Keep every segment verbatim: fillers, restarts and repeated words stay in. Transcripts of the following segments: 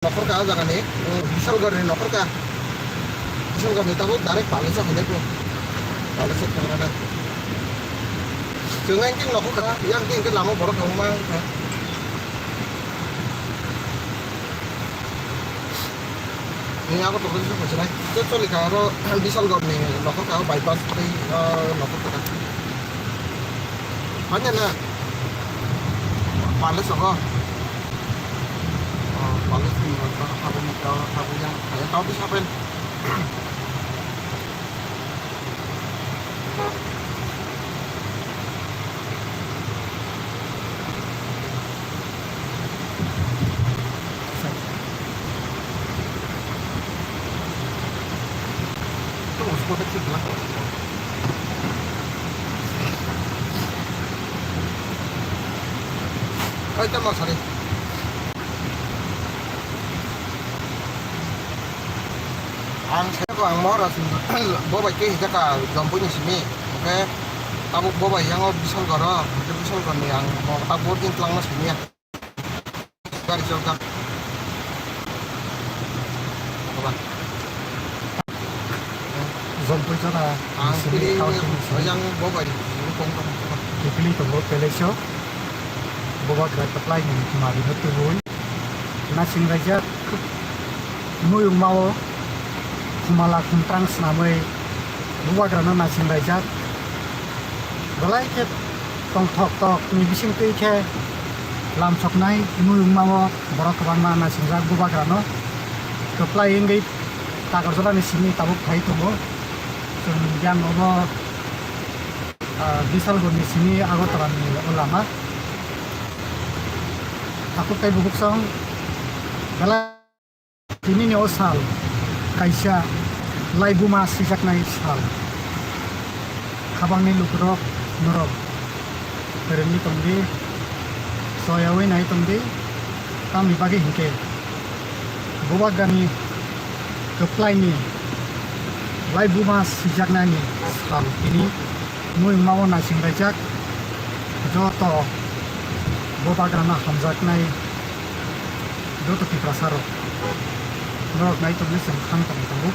Nokhorka o jaga ni, um, Bisalgor ni nokhorka. Bisalgor ni tabuk direct Palesa hinwi bo. Palesa thangrana. Chwng engke nokhorka, yang engke lama borok kwbangma wngkha. Ni abo tokoni se phasinai. Je choli kha aro Bisalgor ni nokhorka o bypass tei, ah, nokhorka. Manya na. Pale sogo. Oh, pale sogo. Habu muka, habu yang. Kaya tau bisa pen. Ai, tamo sari. Ang saya ko ang Maharaj bo bai ke hijaka Jompui ni simi. Oke. Tabuk bo bai yang o Bisalgor o, Bisalgor ni ang mo tabuk din tlang na simi ya. Gari chok jak. Apa? Jompui jora ang sini kiri tau sini sini. Yang bo bai ni kong kong. Kikili tongo palace o. Boba gra taplai ni mari no tubui. Nasing raijak muyung mao khumala khumtrang swnamwi bubagrano nasing raijak. Belai khe tongthok tok ni bising twi khe lamsoknai muyung mao borok kwbangma nasingjak bubagrano kwplai wngwi Takarjala ni simi tabuk phai tongo. Chwng yang obo, ah, Bisalgor ni simi Agartala ni o lama. Takhuk tei bukhuk song belai tini ni o sal kaisa laibuma sijaknai sal. Khabangni lukurok norok kwrwngwi tongdi, soyaui nai tongdi, tamni bagwi hinkhe Bubagrani kwplaini laibuma sijaknani sal tini mui mao naising laijak. Joto Bubagrano hamjaknai joto Tiprasarok norok nai tongwi chwng khang tong tongo.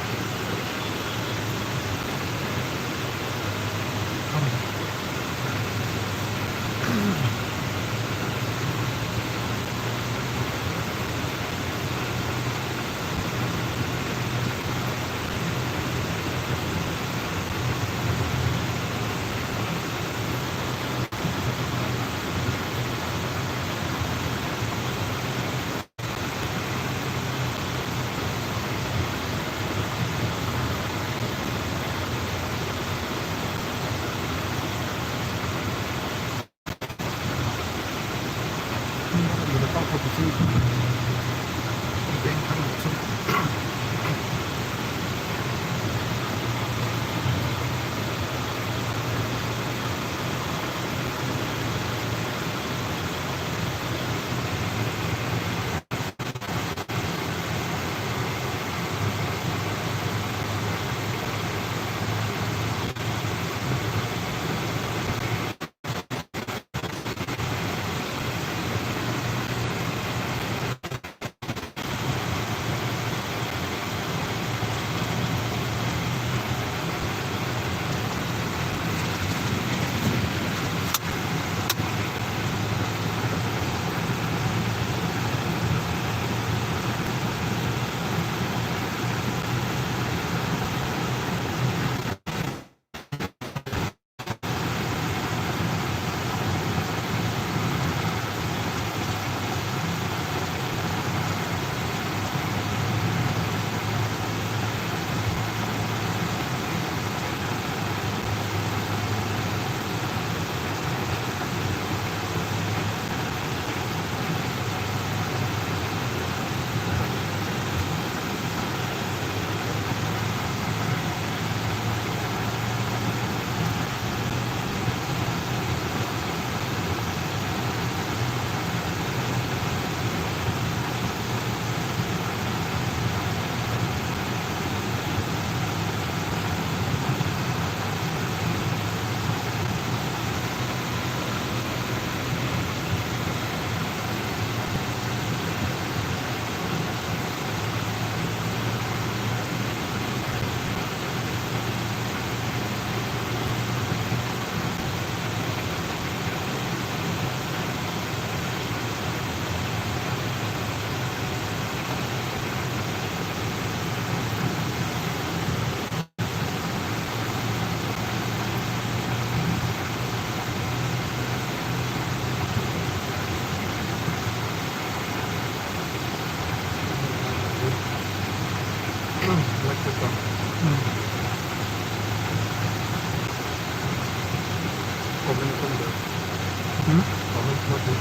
Hmm. Comment kong do. Hmm? Comment kong do.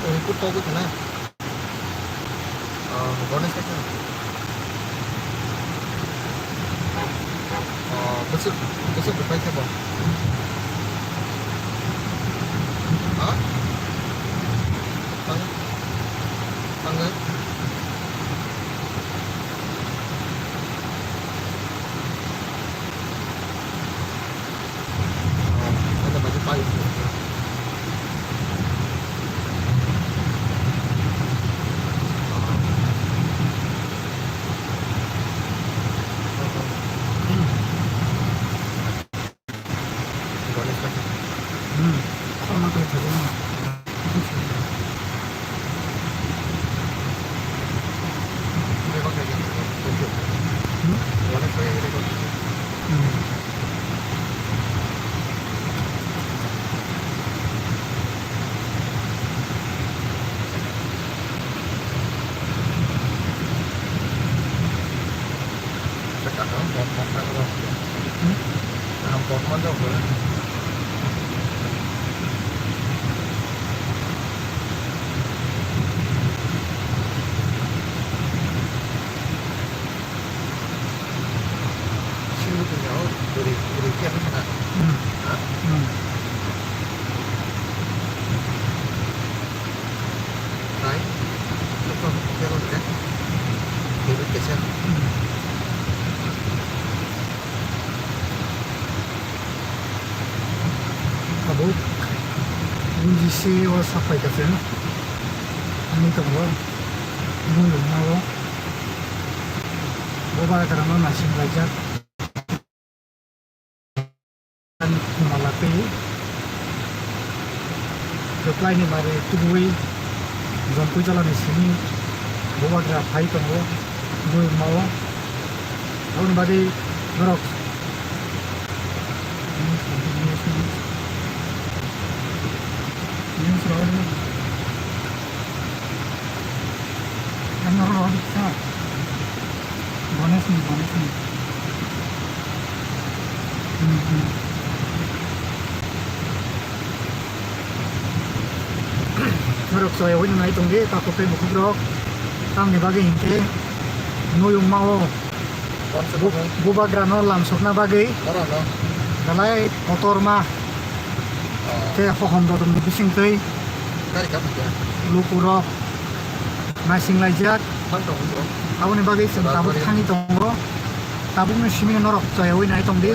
Report togwi khna. Ah, Ganesh kaisa. Ah, bwswk, bwswk rwpai khe bo. Ha? Thang-, thangwi? Sini punya, oh, beri, beri tiap sana. Hmm. Hah? Hmm. Hai. Itu, itu, itu, itu. Beri tiap sana. Hmm. Tabuk, bujisi o sapai kacheng. Ani tongo, mui rok mao. Boba rok no naising laijak. Ani khumala tei. Reply ni mari tubui, jompui jala ni simi, boba gra phai tongo, mui rok mao. Aboni bagwi norok news, news, news, news rok, ano rok sa, Ganesh ni, Ganesh ni. Hmm, hmm. Norok chaya oi nai tong di, takhuk tei bukhuk rok. Tamni bagwi hinkhe nuyung mao. Bu-, bubagrano lamsokna bagwi belai kotorma khe hohom dodom ni bisingtwi lukurok naising laijak. Aboni bagwi chwng tabuk thangwi tongo. Tabukni simi norok choyaui nai tong di.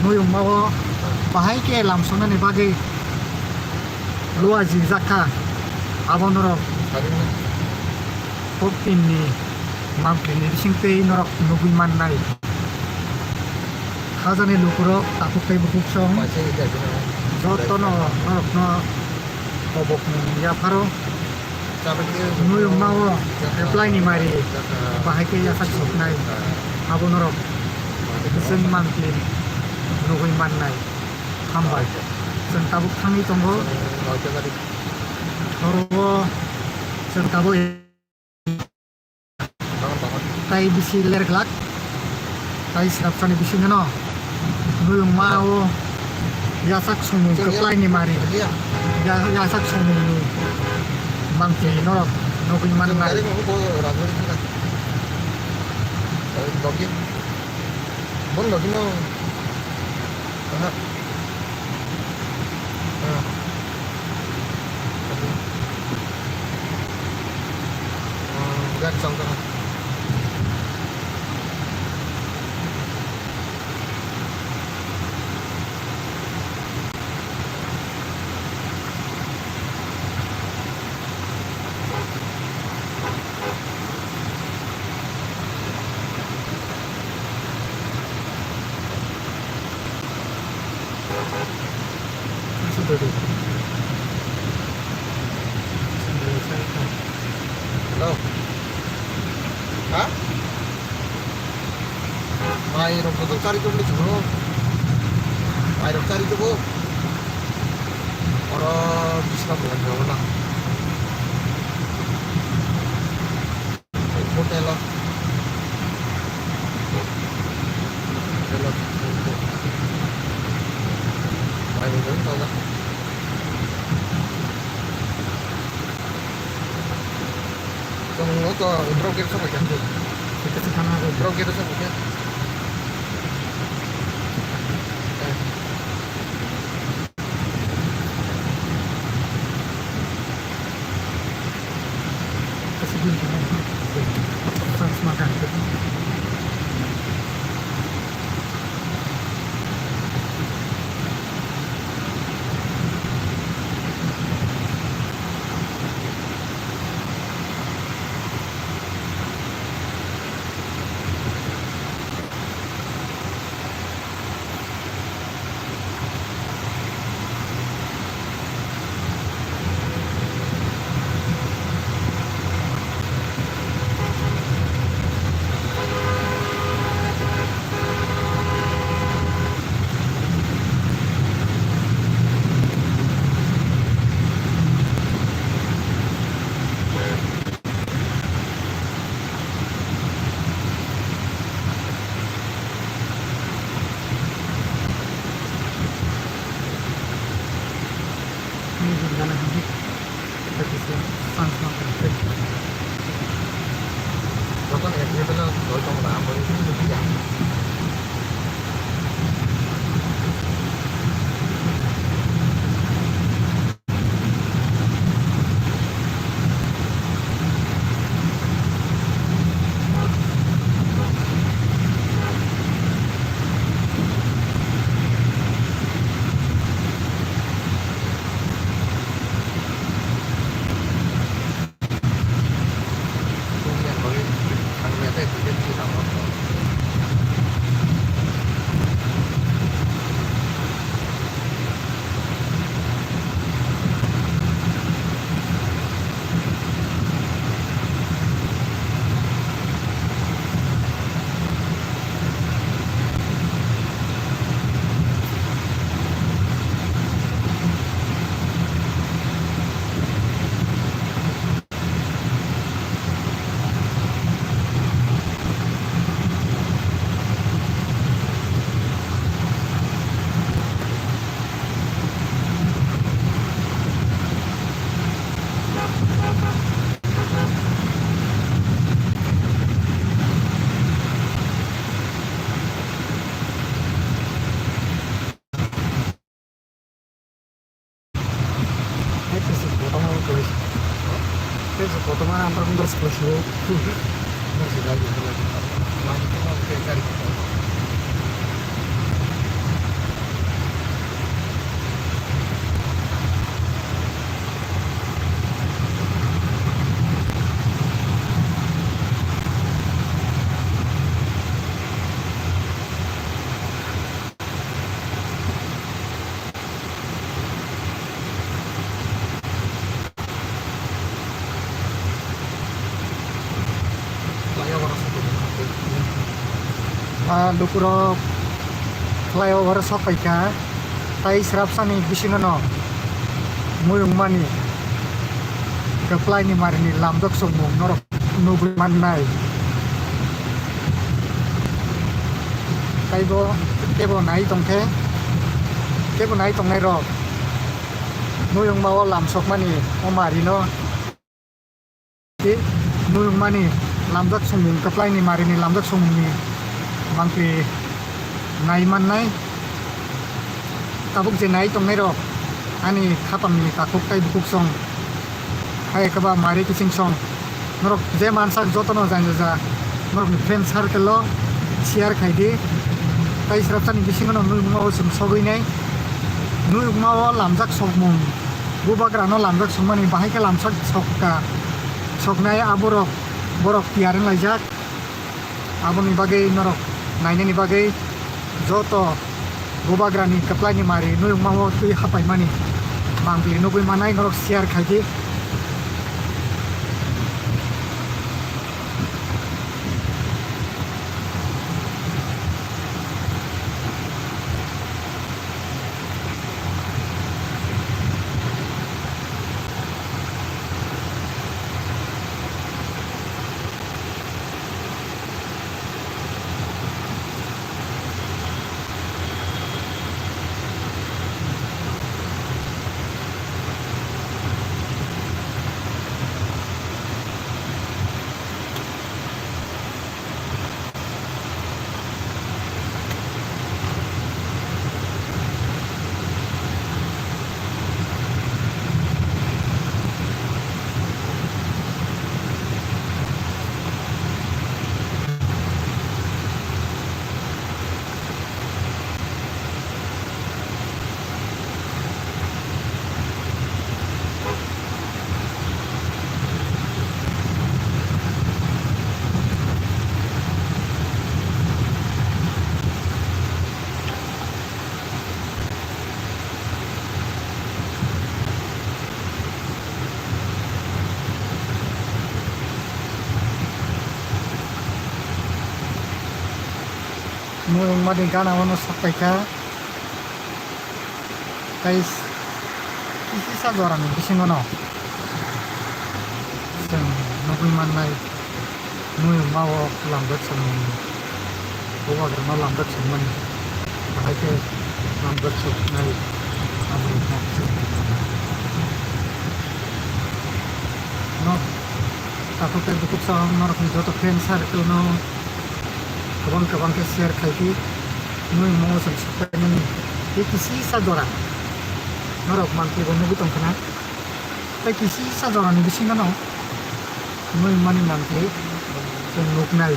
Nuyung mao bahai khe lamsoknani bagwi lua jikjak kha. Abo norok Koktinni mangpili bisingtwi norok nugwi mannai. Hajani lukurok takhuk tei bukhuk song jotono norokno kobokmung yapharo. Nuyung mao reply ni mari bahai khe yasak soknai. Abo norok chwng mangpili nugwi mannai. Hambai. Chwng tabuk thangwi tongo. Oro o chwng tabuk tai bisi ler glak. Tai srapsani bisingno nuyung mao yasak songmung kwplai ni mari. Ya, yasak songmung ni mangpili norok nugwi mannai. Bon login. Ah. Ah, gari chal tara. Hello. Ha? Mai rok joto chari tongni chwngno. Mai rok chari tubu. Oro biskang bulan jago na. Hotel o. Hotel o. Mai rok joto chajak. Tong o to drop gate sa paikha. Kita sih sana ada. Drop gate sa paikha. Eh. Kasi din ka. Sa smakan. Hai, Facebook kotorma wng kwlai. Facebook kotorma ang tok wng kwlai. Ah, lukurok flyover o sok paikha, tai srapsani bisingono muyungmani kwplaini marini lamjak chwngmung norok nugwi mannai. Taibo kebo nai tongkhe, kebo nai tongnairok muyungma o lamsokmani o marino, tei muyungmani lamjak chwngmung, kwplaini marini lamjak chwngmungni bangtwi nai mannai. Tabuk je nai tongnai rok, ani khapang ni takhuk tai bukhuk song, hai khe ba mari kiching song, norok je mansak joto no jang jaja, norok ni friend circle o share khai di. Tai srapsa ni bisingo no nui hwnma o chwng sogwi nai, nui hwnma o lamjak sokmung, bubagra no lamjak sokmani bahai khe lamsak sok ka, soknai aborok, borok tiyar wng laijak. Aboni bagwi norok nainani bagwi joto bubagrani kwplaini mari nuyungmao twi hapaimani mangpili nugwi manai norok share khai di. Mui wngmani gana o no sok paikha. Tei kisa jora ni bisingo no chwng nugwi mannai mui wngma o lamjak songmani, bubagra no lamjak songmani, bahai khe lamjak soknai abo rok no. No, takhuk tei bukhuk sa norok ni joto friend circle no kwbang kwbang khe share khai di. Nui mo chwng sokphaimani tei kisisa jora norok mangpili bo nugwi tongkha na. Tei kisisa jora ni bisingo no nui mani mangpili chwng nuknai.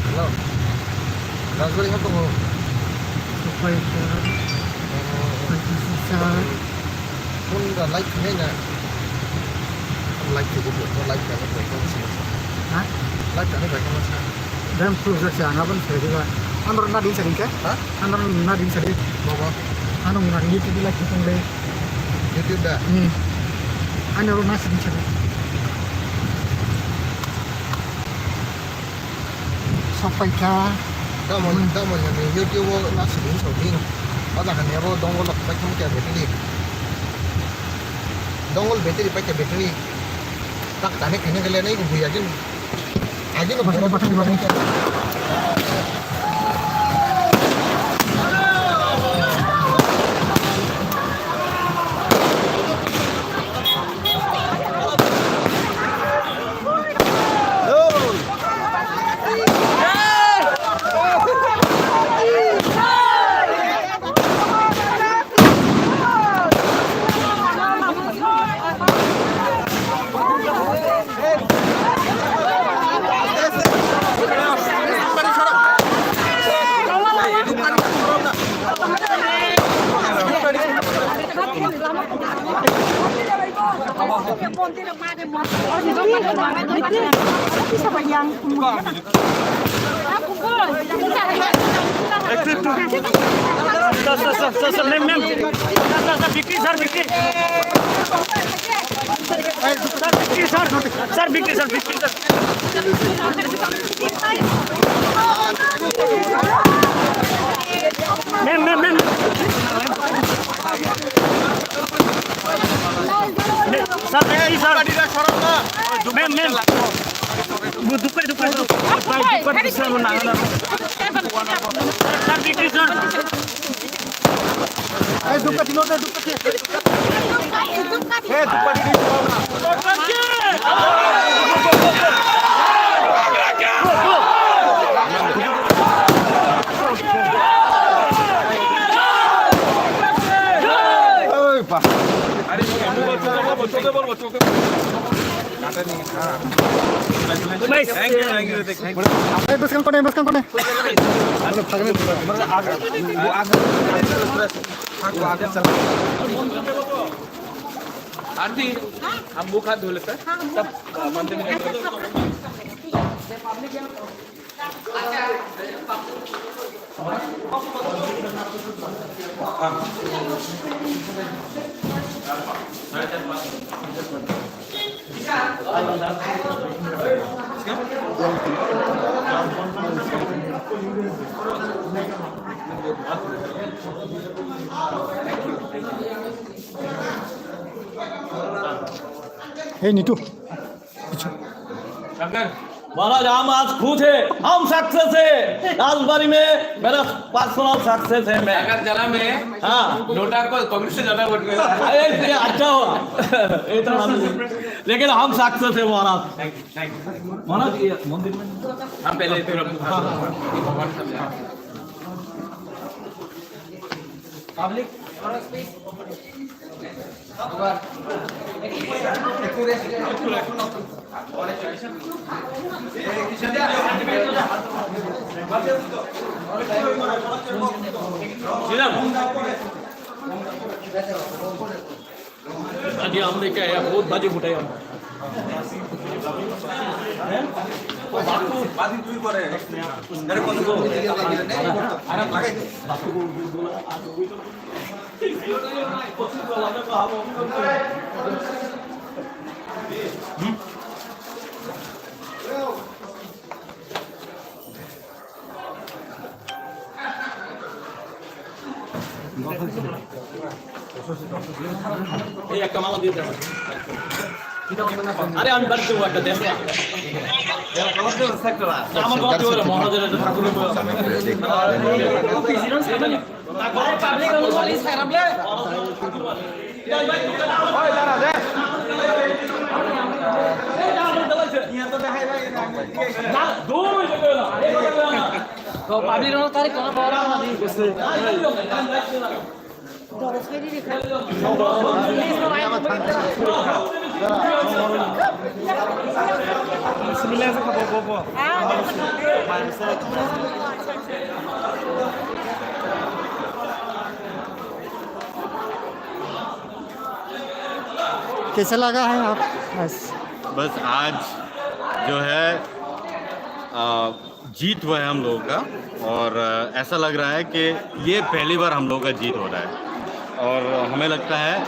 Hello. Rajbari ha tongo. Sir. Phone da light khe na. Light khe ko light khe ko. Ha? Light khe ko. Dam full jak se ang abon se diba. Ano na din sa din ke? Ha? Ano na din sa din. Bobo. Ano na din YouTube light khe tong le. YouTube da. Hmm. Ano na sa din sa. Sok paikha. Tamo, hmm, tamo ni YouTube o na sini so ding. Pada kan ya bo dongol lok paikha kya battery. Dongol battery paikha battery. Tak tane kene kele nai buya gin. Agin. Battery, battery, battery. Sir, sir, sir, sir, sir, ma'am, ma'am. Sir, sir, sir, বিক্রি, sir, বিক্রি। Sir, বিক্রি, sir। Sir, বিক্রি, sir, বিক্রি, sir। Ma'am, ma'am, ma'am। Ayo, boskan kone, boskan kone. Aunty, हम मुख हाथ धो लेते हैं, तब, अ, मंदिर में Hey, Nitu. महाराज, हम आज खुश है, हम सक्सेस है। राजबाड़ी में मेरा पर्सनल सक्सेस है। मैं अगर जरा में हाँ। नोटा को कांग्रेस से ज्यादा वोट मिला। अरे, ये अच्छा हुआ। ये तो हम, लेकिन हम सक्सेस है महाराज। Thank you, thank you. महाराज, ये मंदिर में हम पहले पूरा भगवान समझा। पब्लिक। अभी हमने क्या है, बहुत बाजी फुटाई हम। এই একটা মালা দিয়ে দেন। আরে আমি বাড়িতে যাবো একটা দেন। আমার বাবা জোরে মহারাজের একটা ঠাকুরের বই আছে। कैसा लगा है आप? बस। बस आज जो है, आ, जीत हुआ है हम लोगों का और, अ, ऐसा लग रहा है कि ये पहली बार हम लोगों का जीत हो रहा है और हमें लगता है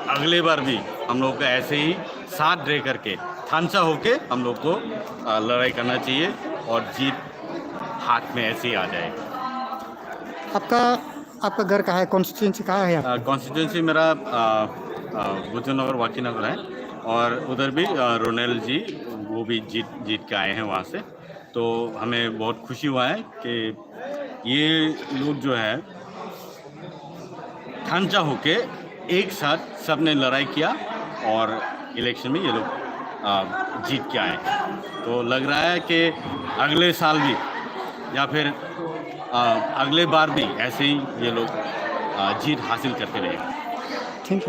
अगले बार भी हम लोगों का ऐसे ही साथ रह करके थानसा होके हम लोग को, अ, लड़ाई करना चाहिए और जीत हाथ में ऐसे ही आ जाएगा। आपका, आपका घर कहाँ है? कॉन्स्टिट्यूएंसी कहाँ है आपका? अ, कॉन्स्टिट्यूएंसी मेरा, अ, अ, बुद्धनगर वाकीनगर है और उधर भी, अ, रोनेल जी वो भी जीत, जीत के आए हैं वहाँ से। तो हमें बहुत खुशी हुआ है कि ये लोग जो है ठांचा होके एक साथ सबने लड़ाई किया और इलेक्शन में ये लोग, आ, जीत के आए। तो लग रहा है कि अगले साल भी या फिर, आ, अगले बार भी ऐसे ही ये लोग, आ, जीत हासिल करते रहेंगे। Thank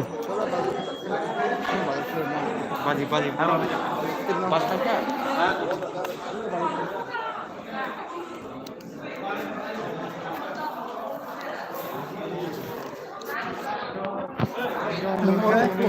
you.